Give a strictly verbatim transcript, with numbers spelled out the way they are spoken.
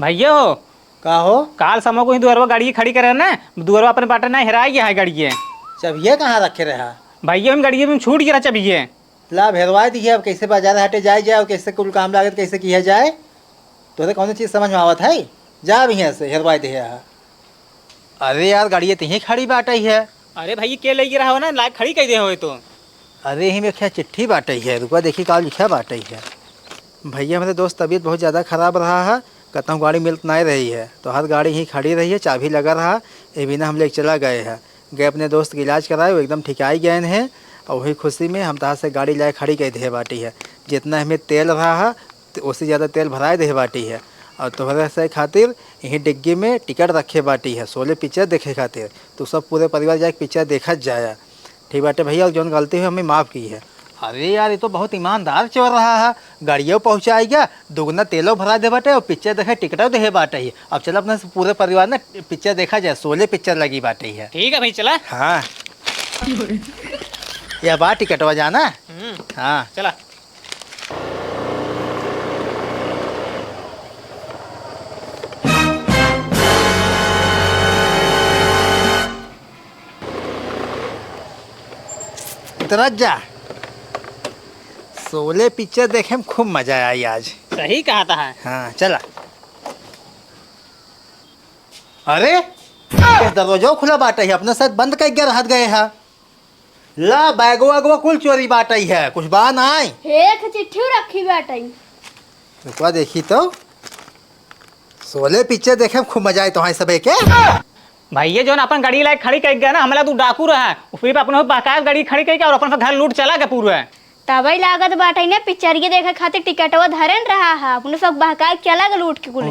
भैया हो। का हो? काल समो को ही दुअरवा गाड़ी खड़ी करे ना, दुअरवा अपने बाटे ना हेराई गया है गाड़ी के। चबिये कहाँ रखे रहा? भैया, हम गाड़ी में छूट गया चबिये। ला, अब हेरवाई दिहे, अब कैसे बाजार हाटे जाए जाए, और कैसे कुल काम लागत, कैसे किया जाए? तोरे कौनो चीज समझ में आवत है? जा अब यहाँ से, हेरवाई दिहे है। अरे यार, गाड़िया तो यहीं खड़ी बाटइ है। अरे भाई, के लइ रहा हो ना, लाइक खड़ी कइ दे हो तो। अरे, यहीं में क्या चिट्ठी बाटइ है, रुका देखी का लिखा बाटइ है। भैया, हमरे दोस्त तबीयत बहुत ज्यादा खराब रहा है, कतहूँ गाड़ी मिलत नाहीं रही है, तो हर गाड़ी यहीं खड़ी रही है, चाबी लगा रहा, ये बिना हम लेके चला गए हैं। गए अपने दोस्त के इलाज कराए, वो एकदम ठिकाई गए हैं, और वही खुशी में हम तहाँ से गाड़ी लाए खड़ी कइ दे बाटी है। जितना हमें तेल रहा है, त ओसे ज्यादा तेल भराए देहे बाटी है। और तोहरे से खातिर यही डिग्गी में टिकट रखे बाटी है, शोले पिक्चर देखे खातिर। तू सब पूरे परिवार जाके पिक्चर देखत जाया। ठीक बाटे भैया, और जौन गलती हुई, हमें माफ की है। अरे यार, ये तो बहुत ईमानदार चोर रहा है, गाड़ियों पहुँचाएगा, दुगना तेलों भरा दे बाटे और पिक्चर देखे टिकटों देहे बाटे ही। अब चल अपने पूरे परिवार ना पिक्चर देखा जाए, शोले पिक्चर लगी बाटे है। ठीक है भाई, चला। हाँ। या बा टिकटवा जाना। हम्म। हाँ। चला। उतरत जा। शोले पिक्चर देखे में खूब मजा आई आज। सही कहा था। हाँ, चला। अरे, इस दरवाजो खुला बाटे है, अपने साथ बंद कइ गया रहत गए है। ला, बैगवा वैगवा कुल चोरी बाटइ है, कुछ बा नाई। एक चिट्ठी रखी बाटइ। रुकवा देखी तो। शोले पिक्चर देखे में खूब मजा आई तोहाई सबे के। भैया, जौन अपन गाड़ी लाइक खड़ी कइ गया ना, हमला तू डाकू रहा, फिर अपने बहकाए गाड़ी खड़ी कइ के और अपन से घर लूट चला गया पूरा। तबई लागत बाटइ ने, पिक्चरिया देखे खातिर टिकटवा धरेन रहा है, अपने सब बहकाए चला गया लूट के कुल।